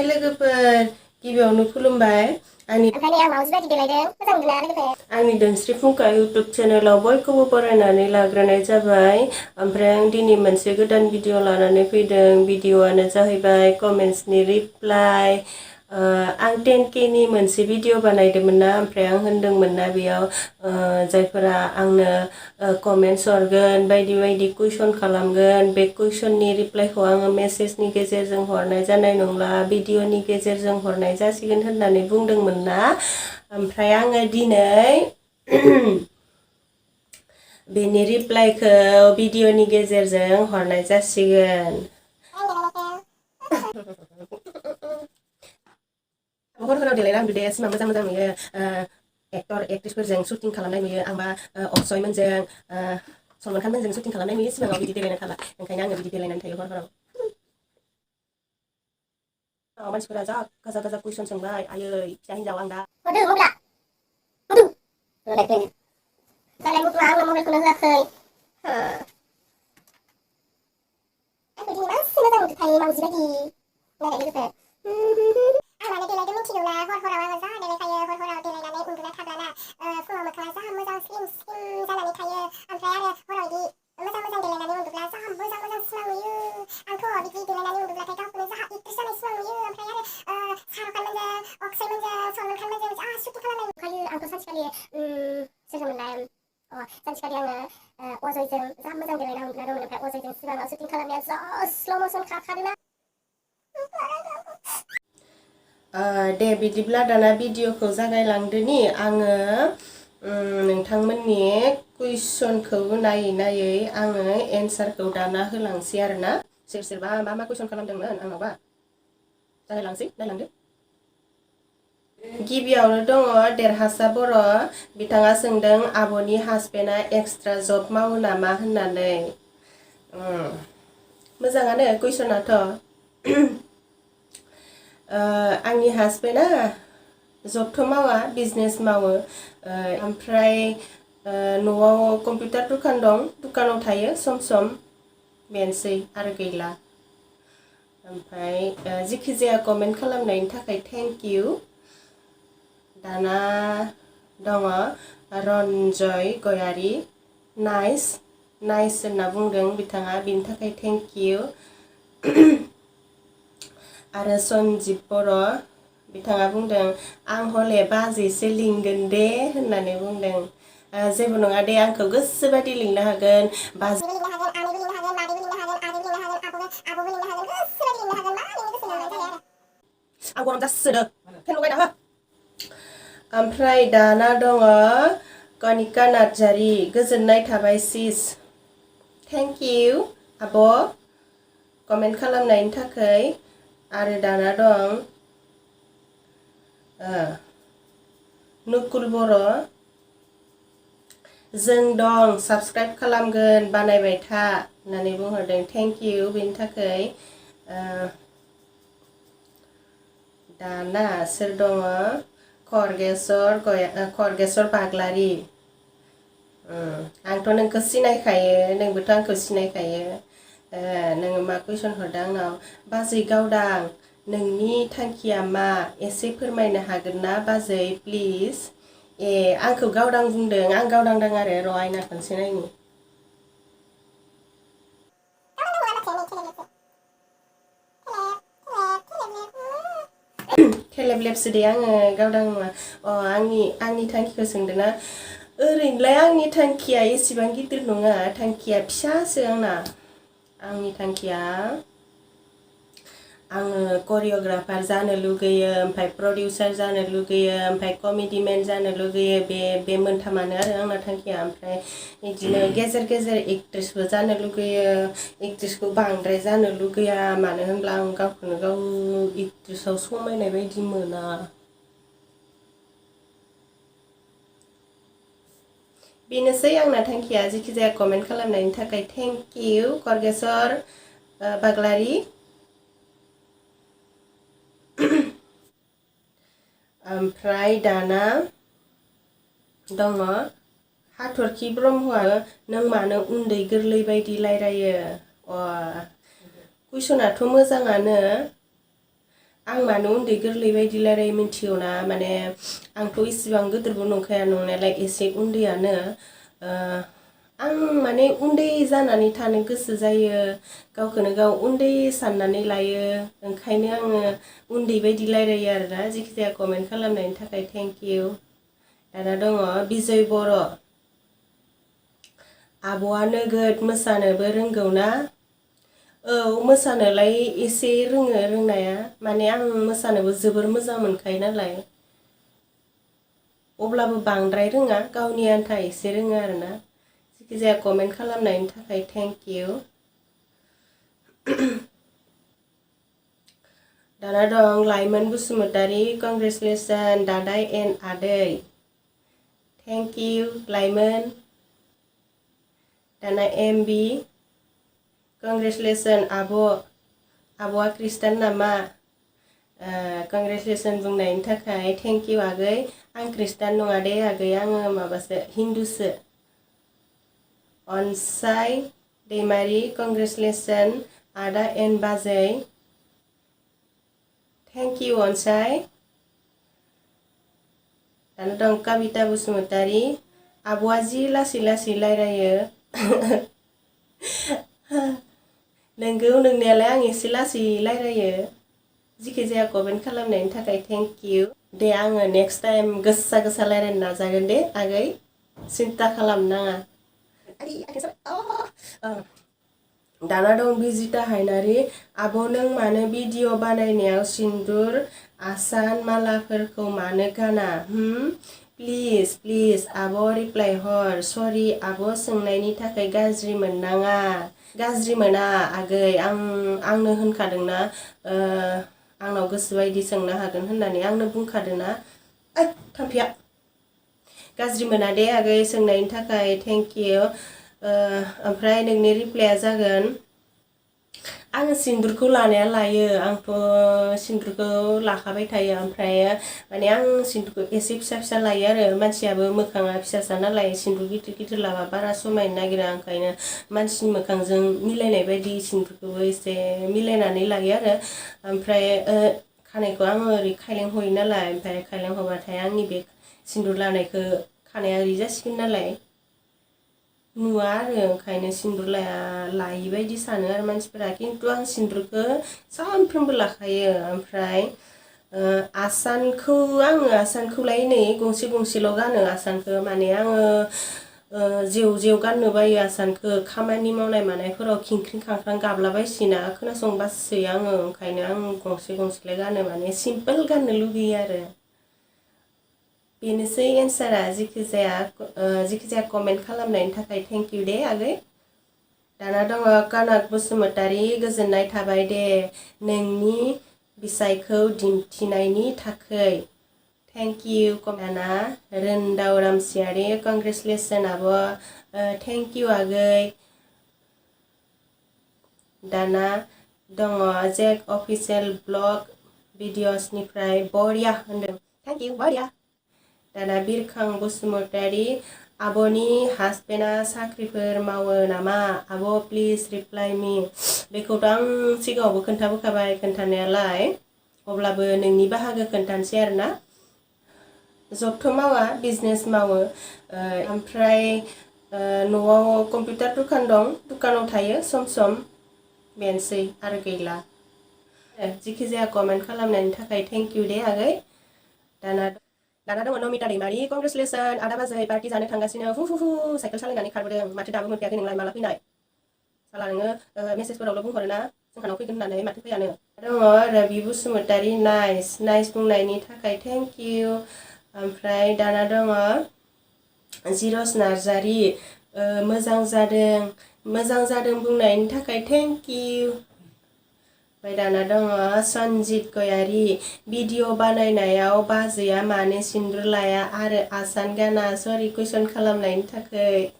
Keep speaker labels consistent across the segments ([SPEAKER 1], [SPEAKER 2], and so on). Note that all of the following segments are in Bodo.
[SPEAKER 1] लोगोफोर गिबियावनो खुलुमबाय आंनि दोंस्रि फुंखा इउटुब चेनेलाव बयखौबो बरायनानै लाग्रोनाय जाबाय। ओमफ्राय आं दिनै मोनसे गोदान भिडिअ लानानै फैदों। भिडिअआनो जाहैबाय कमेन्ट्सनि रिप्लाइ। आं 10K नि मोनसे भिडिअ बानायदोंमोन ना, ओमफ्राय आं होनदोंमोन ना बेयाव जायफोरा आंनो कमेन्ट्स हरगोन बायदि बायदि कुइसन खालामगोन, बे कुइसननि रिप्लाइखौ आङो मेसेजनि गेजेरजों हरनाय जानाय नंला, भिडिअनि गेजेरजों हरनाय जासिगोन होननानै बुंदोंमोन ना। ओमफ्राय आङो दिनै बेनि रिप्लाइखौ भिडिअनि गेजेरजों हरनाय जासिगोन। हरफोराव देलायना आं बिदि सिमा मोजां मोजां नुयो, एक्टर एक्ट्रिसफोरजों शुटिं खालामनाय नुयो। आंबा अक्षयमोनजों सलमान खानमोनजों शुटिं खालामनाय नुयो। सिमाङाव बिदि देलायना थाला, ओंखायनो आङो बिदि देलायनानै थायो हरफोराव। मानसिफोरा जा गाजा गाजा कुइसन सोंबाय, आयै फिसा हिनजाव आं दा मबाइलखौनो होआखै। आंखौ दिनै मानसि मोजां नुथाय मावजि बायदि नायनाय लोगोफोर। आं माने देलायदों मिथिगौना, हरफोराव आङो जा देलायखायो। हरफोराव देलायनानै उन्दुना थाब्लाना फुङाव मोखाङा जा मोजां स्लिम स्लिम जानानै थायो। ओमफ्राय आरो हराव बिदि मोजां मोजां देलायनानै उन्दुब्ला जा मोजां मोजां सिमां नुयो। आंथ' बिदि देलायनानै उन्दुब्लाथाय गावखौनो जा एक्ट्रेस जानाय सिमां नुयो। ओमफ्राय आरो शाहरुख खानमोनजों, अक्षयमोनजों, सलमान खानमोनजों जा शुटिं खालामनाय नुखायो। आंथ' सानसेखालि सोरजोंमोनलाय सानसेखालि आङो अजयजों जा मोजां देलायना उन्दुना दंमोन। ओमफ्राय अजयजों सिमाङाव शुटिं खालामनाया जा स्ल' मोसन खारखादोंना। दे बिदिब्ला दाना भिडिअखौ जागायलांदोनि। आङो नोंथांमोननि कुइसनखौ नायै नायै आङो एन्सारखौ दाना होलांसै आरोना। सोरबा मा मा कुइसन खालामदोंमोन आंनावबा जागायलांसै, नायलांदो। गिबियावनो दङ देरहासा बर'। बिथाङा सोंदों आब'नि हासबेन्डआ एक्सट्रा जब मावो नामा होननानै। मोजाङानो कुइसनाथ'। आंनि हासबेन्डआ जबथ' मावा, बिजनेस मावो। ओमफ्राय न'आव कम्पिउटार दखान दं, दुखानाव थायो सम सम, बेनोसै आरो गैला। ओमफ्राय जिखि जाया कमेन्ट खालामनायनि थाखाय थेंक इउ। दाना दङ रन्जय गयारि, नाइस होनना बुंदों बिथाङा, बिनि थाखाय थेंक इउ। आरो सनजिब बर', बिथाङा बुंदों आं हले बाजैसो लिंगोन दे होननानै बुंदों। जेबो नङा दे, आंखौ गोसोबादि लिंनो हागोन, बाजैबो लिंनो हागोन, आनैबो लिंनो हागोन, मादैबो लिंनो हागोन, आदैबो लिंनो हागोन, आब'बो लिंनो हागोन, गोसोबादि लिंनो हागोन, मा लिंनो गोसो लिंबानो जाबाय आरो। आं गरम जासोदों, फेन लगायना हो। ओमफ्राय दाना दङ कनिका नार्जारि, गोजोननाय थाबाय सिस, थेंक इउ आब' कमेन्ट खालामनायनि थाखाय। आरो दाना दं नुकुल बर', जों दं साबस्क्राइब खालामगोन बानायबाय था होननानै बुंहरदों, थेंक इउ बेनि थाखाय। दाना सोर दङ खरगेसर बाग्लारि। आंथ' नोंखौ सिनायखायो, नोंबोथ' आंखौ सिनायखायो। नोङो मा कुइसन हरदों आंनाव, बाजै गावदां नोंनि थांखिया मा एसे फोरमायनो हागोन ना बाजै प्लिज। आंखौ गावदां बुंदों, आं गावदांदों आरो र' आयना खनसे नायनि। थेलेबलेबसो दे, आङो गावदां नङा। आंनि थांखिखौ सोंदों ना। ओरैनोलाय आंनि थांखिया एसेबां गिदिर नङा, थांखिया फिसासो आंना। आंनि थांखिया आङो करिय'ग्राफार जानो लुगैयो, ओमफ्राय प्रडिउसार जानो लुगैयो, ओमफ्राय कमेडिमेन जानो लुगैयो। बे मोनथामानो आरो आंना थांखिया। ओमफ्राय बिदिनो गेजेर गेजेर एक्ट्रेसबो जानो लुगैयो। एक्ट्रेसखौ बांद्राय जानो लुगैया, मानो होनब्ला आं गावखौनो गाव एक्ट्रेसाव समायनाय बायदि मोना। बेनोसै आंना थांखिया। जेखि जाया कमेन्ट खालामनायनि थाखाय थेंक इउ खरगेसर बाग्लारि। ओमफ्राय दाना दङ हाथरखि ब्रह्मआ, नों मानो उन्दै गोरलै बायदि रायलायो। कुइसनाथ' मोजाङानो।
[SPEAKER 2] आं मानो उन्दै गोरलै बायदि रायलायो मिन्थिगौ ना माने आंथ' इसिबां गिदिरबो नंखाया नंनायालाय एसे उन्दैयानो आं माने उन्दै जानानै थानो गोसो जायो गावखौनो गाव उन्दै साननानै लायो ओंखायनो आङो उन्दै बायदि रायलायो आरोना जिखिजाया कमेन्ट खालामनायनि थाखाय थेंक इउ दाना दङ बिजय बर' आब'आ नोगोद मोसानोबो रोंगौ ना औ मोसानोलाय एसे रोङो रोंनाया माने आं मोसानोबो जोबोर मोजां मोनखायो नालाय अब्लाबो बांद्राय रोङा गावनि आन्था एसे रोङो आरोना जिखिजाया कमेन्ट खालामनायनि थाखाय थेंक इउ दाना दं लाइमोन बसुमतारी कंग्रेचुलेसन दादाय एन्ड आदै थेंक इउ लाइमोन दाना एमबि कंग्रेचुलेसन आब'आ खृष्टान नामा कंग्रेचुलेसन बुंनायनि थाखाय थेंक इउ आगै आं खृष्टान नङा दे आगै आङो माबासो हिन्दुसो अनसाय दैमारि कंग्रेचुलेसन आदा एन्ड बाजै थेंक इउ अनसाय दाना दं कबिता बसुमतारी आब'आ जि लासै लासै रायलायो नोंगौ नोंनायालाय आं एसे लासै रायलायो जिखिजाया कमेन्ट खालामनायनि थाखाय थेंक इउ दे आङो नेक्स्ट टाइम गोसा गोसा रायलायनो नाजागोन दे आगै सिन्था खालामनाङा दाना दं बिजिता हायनारि आब' नों मानो भिडिअ बानायनायाव सिन्दुर आसान मालाफोरखौ मानो गाना प्लिज आब' रिप्लाय हर सरि आब' सोंनायनि थाखाय गाज्रि मोननाङा गाज्रि मोना आगै आंनो होनखादोंना आंनाव गोसोबायदि सोंनो हागोन होननानै आंनो बुंखादोंना थाम्फैया गाज्रि मोना दे आगै सोंनायनि थाखाय थेंक इउ ओमफ्राय नोंनि रिप्लाया जागोन आङो सिन्दुरखौ लानाया लायो आंथ' सिन्दुरखौ लाखाबाय थायो ओमफ्राय माने आं सिन्दुरखौ एसे फिसा फिसा लायो आरो मानसियाबो मोखाङा फिसासा नालाय सिन्दुर गिदिर गिदिर लाबा बारा समायनो नागिरा ओंखायनो मानसिनि मोखांजों मिलायनाय बायदि सिन्दुरखौबो एसे मिलायनानै लायो आरो ओमफ्राय खानायखौ आङो ओरै खायलें हयो नालाय ओमफ्राय खायलें हबाथाय आंनि बे सिन्दुर लानायखौ खानाया ओरै जासिगोन नालाय नुवा आरो ओंखायनो सिन्दुर लायि बायदि सानो आरो मानसिफोरा खिन्थु आं सिन्दुरखौ सानफ्रोमबो लाखायो ओमफ्राय आसानखौलाय नै गंसे गंसेल' गानो आसानखौ माने आङो जेव गाननो बायो आसानखौ खामानि मावनाय मानायफोराव खिंख्रिं खांख्रां गाबलाबायसिना खोनासंबासोयो आङो ओंखायनो आं गंसे गंसेलाय गानो माने सिम्पोल गाननो लुगैयो आरो बेनोसै एन्सारा जिखिजाया कमेन्ट खालामनायनि थाखाय थेंक इउ दे आगै दाना दङ कनक बसुमतारी गोजोननाय थाबाय दे नोंनि बिसायखौ दिन्थिनायनि थाखै थेंक इउ दाना रोन्दाव रामसियारि कंग्रेचुलेसन आब' थेंक इउ आगै दाना दङ जेक अफिसियेल ब्लग भिडिअसनिफ्राय बरिया होनदों थेंक इउ बरिया दाना बिरखां बसुमतारी आब'नि हासबेन्डआ साख्रिफोर मावो नामा आब' प्लिज रिप्लाय मी बेखौथ' आं सिगाङावबो खोन्थाबोखाबाय खोन्थानायालाय अब्लाबो नोंनि बाहागो खोन्थानोसै आरोना जबथ' मावा बिजनेस मावो ओमफ्राय न'आव कम्पिउटार दुखान दं दुखानाव थायो सम सम बेनोसै आरो गैला जिखिजाया कमेन्ट खालामनायनि थाखाय थेंक इउ दे आगै दाना दङ नमिता दैमारि कंग्रेचुलेसन आदा बाजै पार्टि जानो थांगासिनो हु साइकेल सालायनानै खारबोदों माथो दाबो मोनफैयाखै नोंलाय माला फैनाय साला नोङो मेसेजफोरावल' बुंहरो ना जोंहानाव फैगोन होननानै माथो फैयानो दङ रबि बसुमतारी नाइस बुंनायनि थाखाय थेंक इउ ओमफ्राय दाना दङ जिरस नार्जारि मोजां जादों बुंनायनि थाखाय थेंक इउ ओमफ्राय दाना दङ सनजित गयारि भिडिअ बानायनायाव बाजैया मानो सिन्दुर लाया आरो आसान गाना सरि कुइसन खालामनायनि थाखाय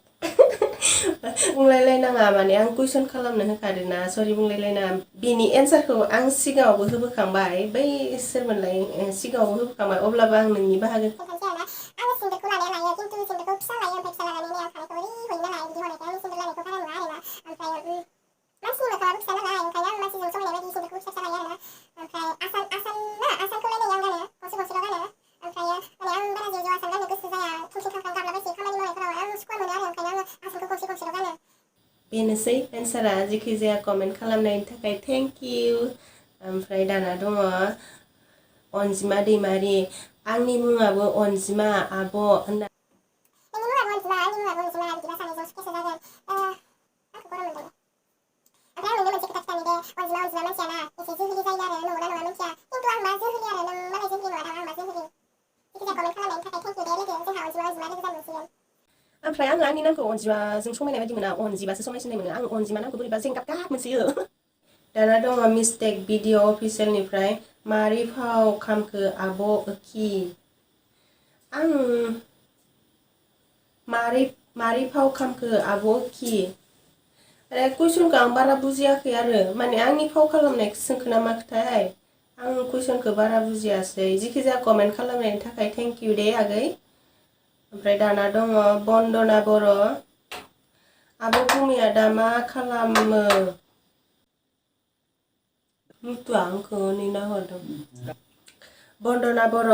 [SPEAKER 2] बुंलायलायनाङा माने आं कुइसन खालामनो होखादोंना सरि बुंलायलायनाङा बेनि एन्सारखौ आं सिगाङावबो होबोखांबाय बै सोरमोनलाय सिगाङावबो होबोखांबाय अब्लाबो आं नोंनि बाहागो
[SPEAKER 1] आङो सिन्दुरखौ लानाया लायो खिन्थु सिन्दुरखौ फिसा लायो ओमफ्राय फिसा लानानै मैया खानायखौ ओरै हयो नालाय बिदि हनायखाय आं सिन्दुर लानायखौ बारा नुवा आरोना ओमफ्राय मानसिनि मोखाङाबो फिसा नालाय ओंखायनो आं मानसिजों समायनाय बायदि सिन्दुरखौ फिसा फिसा लायो आरोना ओमफ्राय आसान
[SPEAKER 2] बेनोसै एन्सारा जिखिजाया कमेन्ट खालामनायनि थाखाय थेंक इउ। ओमफ्राय दाना दङ अनजिमा दैमारि आंनि मुङाबो अनजिमा आब' होनना
[SPEAKER 1] नोंनि मुङाबो अनजिमा आंनि मुङाबो अनजिमा बिदिबा सानैजों सुखियासो जागोन आंखौ गरम मोनदों। ओमफ्राय आं नोंनो मोनसे खोथा खिथानि दे अनजिमा मानसियाना एसे जोहोलि जायो आरो नंगौना नङा मिथिया खिन्थु आं मा जोहोलि आरो नों मालाय जोहोलि नङा दां आं मा जोहोलि जिखिजाया कमेन्ट खालामनायनि थाखाय थेंक इउ दे लोगो जोंहा अनजिमा लोगो जानो मोनसिगोन।
[SPEAKER 2] ओमफ्राय आङो आंनि नामखौ अनजिमाजों समायनाय बायदि मोना अनजिबासो समायसिननाय मोनो आं अनजिमा नामखौ बोरैबा जेंगाब गाब मोनसोयो। दाना दङ मिस्टेक भिडिअ अफिसियेलनिफ्राय मारै फाव खामखो आब' ओखि आं मारै फाव खामखो आब' ओखि कुइसनखौ आं बारा बुजियाखै आरो माने आंनि फाव खालामनायखौ सोंखो ना माखोथाय आं कुइसनखौ बारा बुजियासै जिखिजाया कमेन्ट खालामनायनि थाखाय थेंक इउ दे आगै। ओमफ्राय दाना दङ बन्दना बर' आब' गुमैया दा मा खालामो मुथुआ आंखौ नेना हरदों। बन्दना बर'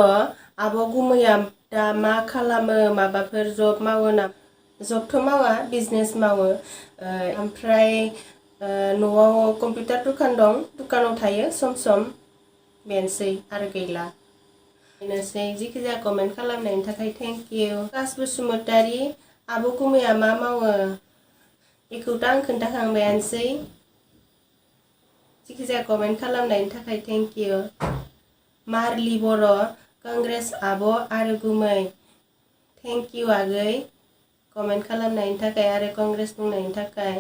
[SPEAKER 2] आब' गुमैया दा मा खालामो माबाफोर जब मावो नामा? जबथ' मावा बिजनेस मावो ओमफ्राय न'आव कम्पिउटार दखान दं दुखानाव थायो सम सम बेनोसै आरो गैला। बेनोसै जिखिजाया कमेन्ट खालामनायनि थाखाय थेंक इउ। कास बसुमतारी आब' गुमैया मा मावो बेखौथ' आं खोन्थाखांबायानोसै जिखिजाया कमेन्ट खालामनायनि थाखाय थेंक इउ। मारलि बर' कंग्रेस आब' आरो गुमै थेंक इउ आगै कमेन्ट खालामनायनि थाखाय आरो कंग्रेस बुंनायनि थाखाय।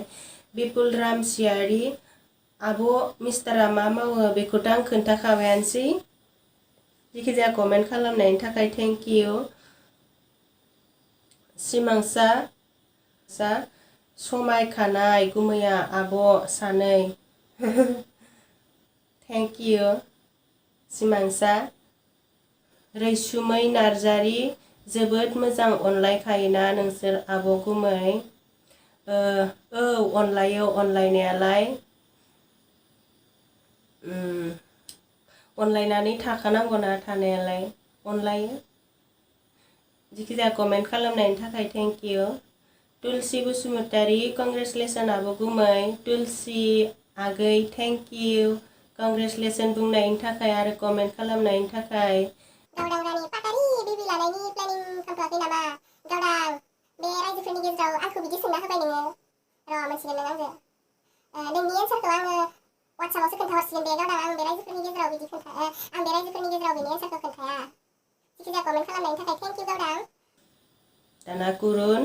[SPEAKER 2] बिपुल राम सियारि आब' मिस्टारा मा मावो बेखौथ' आं खोन्थाखाबायानोसै जिखिजाया कमेन्ट खालामनायनि थाखाय थेंक इउ। सिमांसा समायखानाय गुमैया आब' सानै थेंक इउ सिमांसा। रैसुमै नार्जारि जोबोद मोजां अनलायखायोना नोंसोर आब' गुमै? औ अनलायो अनलायनायालाय अनलायनानै थाखानांगौना थानायालाय अनलायो। जिखिजाया कमेन्ट खालामनायनि थाखाय thank U. Tulsi Basumatary congratulation आब' गुमै तुलसि आगै थेंक इउ कंग्रेसुलेसन बुंनायनि थाखाय आरो कमेन्ट खालामनायनि थाखाय।
[SPEAKER 1] गावदांगानि पाटारि बेबि लानायनि प्लेनिं खालामथ'वाखै नामा? गावदां बे रायजोफोरनि गेजेराव आंखौ बिदि सोंना होबाय नोङो र' मोनसिगोन नों आंजों नोंनि एन्सारखौ आङो वाट्सएपआवसो खोन्थाहरसिगोन दे गावदां आं बे रायजोफोरनि गेजेराव बेनि एन्सारखौ खोन्थाया जिखिजाया कमेन्ट खालामनायनि थाखाय थेंक इउ गावदां।
[SPEAKER 2] दाना गुरुन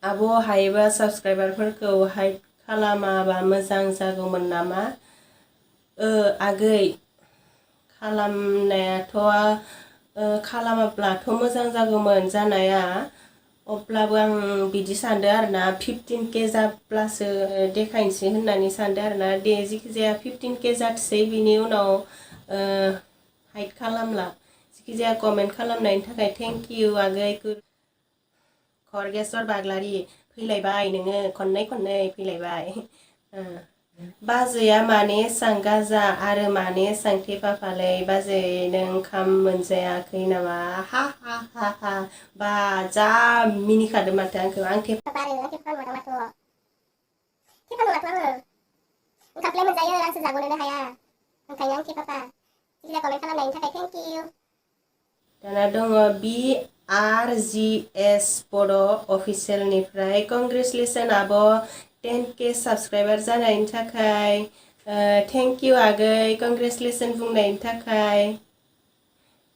[SPEAKER 2] आब' हायोबा साबसक्राइबारफोरखौ हाइड खालामाबा मोजां जागौमोन नामा? आगै खालामनायाथ' खालामाब्लाथ' मोजां जागौमोन जानाया अब्लाबो आं बिदि सानदों आरोना 15K जाब्लासो देखायनोसै होननानै सानदों आरोना दे जिखिजाया 15K जाथोंसै बिनि उनाव हाइड खालामला जिखिजाया कमेन्ट खालामनायनि थाखाय थेंक इउ आगै। खरगेस्वर बाग्लारि फैलायबाय नोङो खननै फैलायबाय। बाजैया माने एसां गाजा आरो माने एसां थेफाफालै बाजै नों ओंखाम मोनजायाखै नामा? हा हा हा हा बा जा मिनिखादो माथो आंखौ आं
[SPEAKER 1] थेफा नुवाथ' आङो ओंखामखौलाय मोनजायो आंसो जाग'नोनो हाया ओंखायनो आं थेफाफा जिखिजाया कमेन्ट खालामनायनि थाखाय थेंक इउ।
[SPEAKER 2] दाना दङ BRGS बर' अफिसियेलनिफ्राय कंग्रेसुलेसन आब' 10K साबसक्राइबार जानायनि थाखाय थेंक इउ आगै कंग्रेसुलेसन बुंनायनि थाखाय।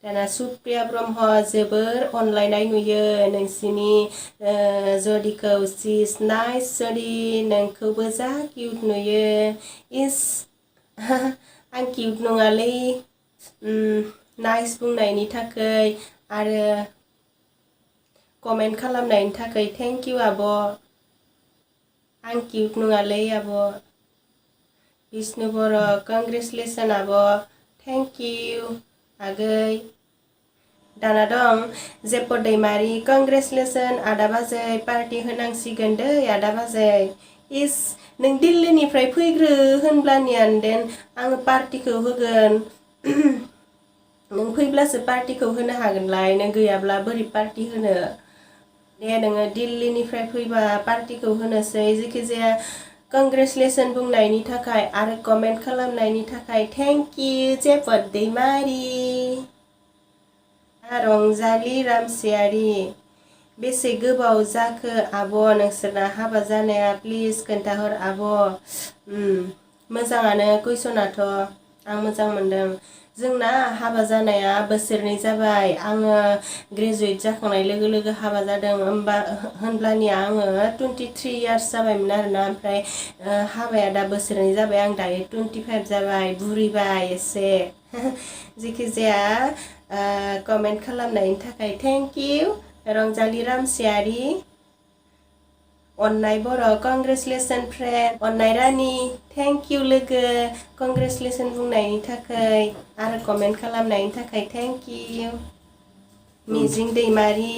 [SPEAKER 2] दाना सुप्रिया ब्रह्म जोबोर अनलायनाय नुयो नोंसिनि जदिखौ सिस नाइस जदि नोंखौबो जा किउट नुयो इस आं किउट नङालै नाइस बुंनायनि थाखाय आरो कमेन्ट खालामनायनि थाखाय थेंक इउ आब'। आं किउट नङालै आब'। बिष्णु बर' कंग्रेसुलेसन आब' थेंक इउ आगै। दाना दं जेप' दैमारि कंग्रेसुलेसन आदा बाजै पार्टि होनांसिगोन दै आदा बाजै इस नों दिल्लीनिफ्राय फैग्रो होनब्लानियान देन आङो पार्टिखौ होगोन नों फैब्लासो पार्टिखौ होनो हागोनलाय नों गैयाब्ला बोरै पार्टि होनो दे नोङो दिल्लीनिफ्राय फैबा पार्टिखौ होनोसै जिखिजाया कंग्रेचुलेसन बुंनायनि थाखाय आरो कमेन्ट खालामनायनि थाखाय थेंक इउ जेफत दैमारि रंजालि रामसियारि बेसे गोबाव जाखो आब' नोंसोरना हाबा जानाया प्लिज खोन्थाहर आब' मोजाङानो कुइसनाथ' आं मोजां मोनदों जोंना हाबा जानाया बोसोरनै जाबाय आङो ग्रेजुवेट जाखांनाय लोगो लोगो हाबा जादों होनब्लानिया आङो 23 इयार्स जाबायमोन आरोना ओमफ्राय हाबाया दा बोसोरनै जाबाय आं दायो 25 जाबाय बुरिबाय एसे जिखिजाया कमेन्ट खालामनायनि थाखाय थेंक इउ रंजालि रामसियारि अन्नाय बर' कंग्रेचुलेसन फ्रेन्ड अन्नाय रानि थेंक इउ लोगो कंग्रेचुलेसन बुंनायनि थाखाय आरो कमेन्ट खालामनायनि थाखाय थेंक इउ मिजिं दैमारि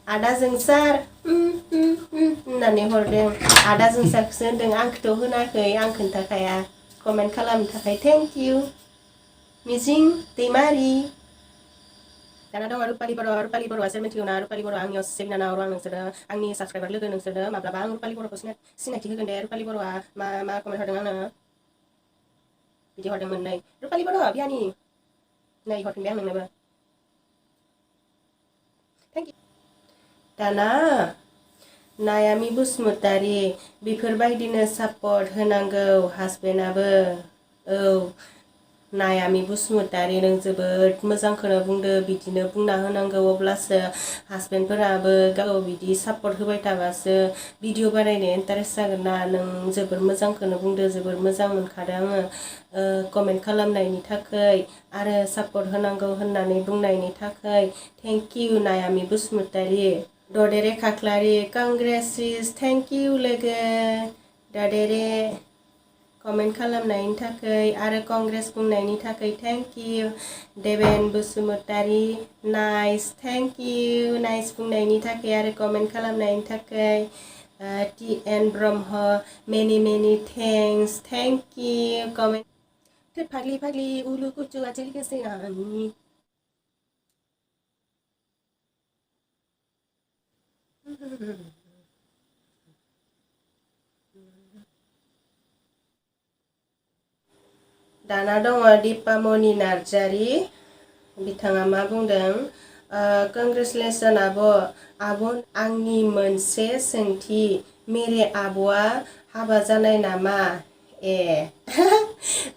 [SPEAKER 2] आदा जोंसार होननानै हरदों आदा जोंसारखौसो होनदों आंखौथ' होनाखै आं खोन्थाखाया कमेन्ट खालामनो थाखाय थेंक इउ मिजिं दैमारि दाना दङ रुपालि बर'आ सोर मिथिगौ ना रुपालि बर' आंनि असे बिनानाव आं नोंसोरो आंनि साबसक्राइबार लोगो नोंसोरो माब्लाबा आं रुपालि बर'खौ सिनायथि होगोन दे रुपालि बर'आ मा कमेन्ट हरदों आंनो बिदि हरदोंमोन नै रुपालि बर' बियानि नै हरफिनबाय आं नोंनोबो थेंक इउ दाना नायामि बसुमतारी बेफोरबायदिनो सापर्ट होनांगौ हासबेन्डआबो औ नायामि बसुमतारी नों जोबोद मोजांखौनो बुंदो बिदिनो बुंना होनांगौ अब्लासो हासबेन्डफोराबो गाव बिदि सापर्ट होबाय थाबासो भिडिअ बानायनो इन्टारेस्ट जागोन ना नों जोबोर मोजांखौनो बुंदो जोबोर मोजां मोनखादों आङो कमेन्ट खालामनायनि थाखाय आरो सापर्ट होनांगौ होननानै बुंनायनि थाखाय थेंक इउ नायामि बसुमतारी ददेरे खाख्लारि कंग्रेसिस थेंक इउ लोगो ददेरे कमेन्ट खालामनायनि थाखाय आरो कंग्रेस बुंनायनि थाखाय thank you Deben Basumatary nice thank you nice बुंनायनि थाखाय आरो कमेन्ट खालामनायनि थाखाय टि एन ब्रह्म मेनि थेंक्स थेंक इउ कमेन्ट फाग्लि फाग्लि उलु कुचु आचिल केसे आनी दाना दङ दिपामनि नार्जारि बिथाङा मा बुंदों कंग्रेचुलेसन आब' आंनि मोनसे सोंथि मेरे आब'आ हाबा जानाय नामा ए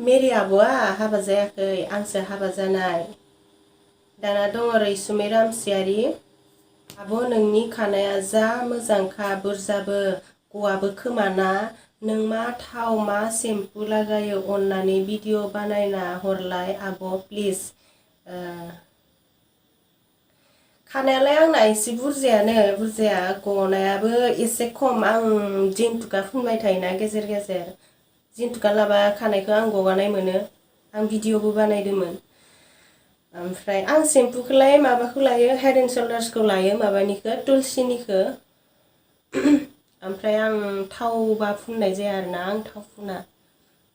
[SPEAKER 2] मेरे आब'आ हाबा जायाखै आंसो हाबा जानाय दाना दङ रैसुमै रामसियारि आब' नोंनि खानाया जा मोजांखा बुरजाबो गवाबो खोमाना नों मा थाव मा सेम्पु लागायो अन्नानै भिडिअ बानायना हरलाय आब' प्लिज खानायालाय आंना एसे बुरजाया गनायाबो एसे खम आं जेन्थुका फुनबाय थायोना गेजेर गेजेर जेन्थुका लाबा खानायखौ आं गगानाय मोनो आं भिडिअबो बानायदोंमोन ओमफ्राय आं सेम्पुखौलाय माबाखौ लायो हेड एन्ड शोल्डार्सखौ लायो माबानिखौ तुलसिनिखौ ओमफ्राय आं थावबा फुननाय जाया आरोना आं थाव फुना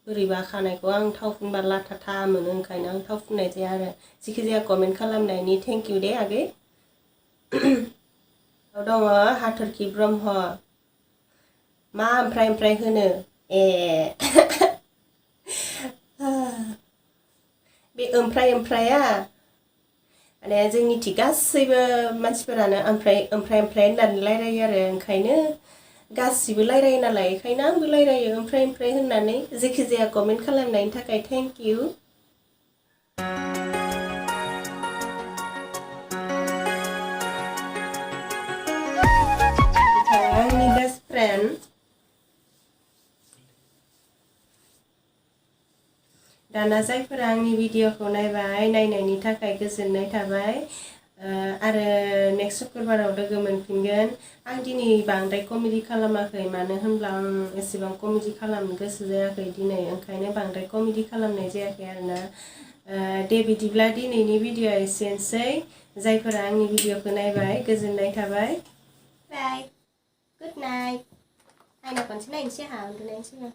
[SPEAKER 2] बोरैबा खानायखौ आं थाव फुनबा लाथा मोनो ओंखायनो आं थाव फुननाय जाया आरो जिखिजाया कमेन्ट खालामनायनि थेंक इउ दे आगै दङ हाथरखि ब्रह्म मा ओमफ्राय होनो ए बे ओमफ्राया माने जोंनिथि गासैबो मानसिफोरानो ओमफ्राय होननानै रायलायो आरो ओंखायनो गासिबो रायलायो नालाय ओंखायनो आंबो रायलायो ओमफ्राय होननानै जेखिजाया कमेन्ट खालामनायनि थाखाय थेंक इउ आंनि बेस्ट फ्रेन्ड दाना जायफोरा आंनि भिडिअखौ नायबाय नायनायनि थाखाय गोजोननाय थाबाय आरो नेक्स्ट शुक्रबाराव लोगो मोनफिनगोन आं दिनै बांद्राय कमेडि खालामाखै मानो होनब्ला आं एसेबां कमेडि खालामनो गोसो जायाखै दिनै ओंखायनो बांद्राय कमेडि खालामनाय जायाखै आरोना दे बिदिब्ला दिनैनि भिडिअआ एसेनोसै जायफोरा आंनि भिडिअखौ नायबाय गोजोननाय थाबाय बाय गुड नाइट आयना खनसे नायनोसै आंहा उन्दुनायनि सिगां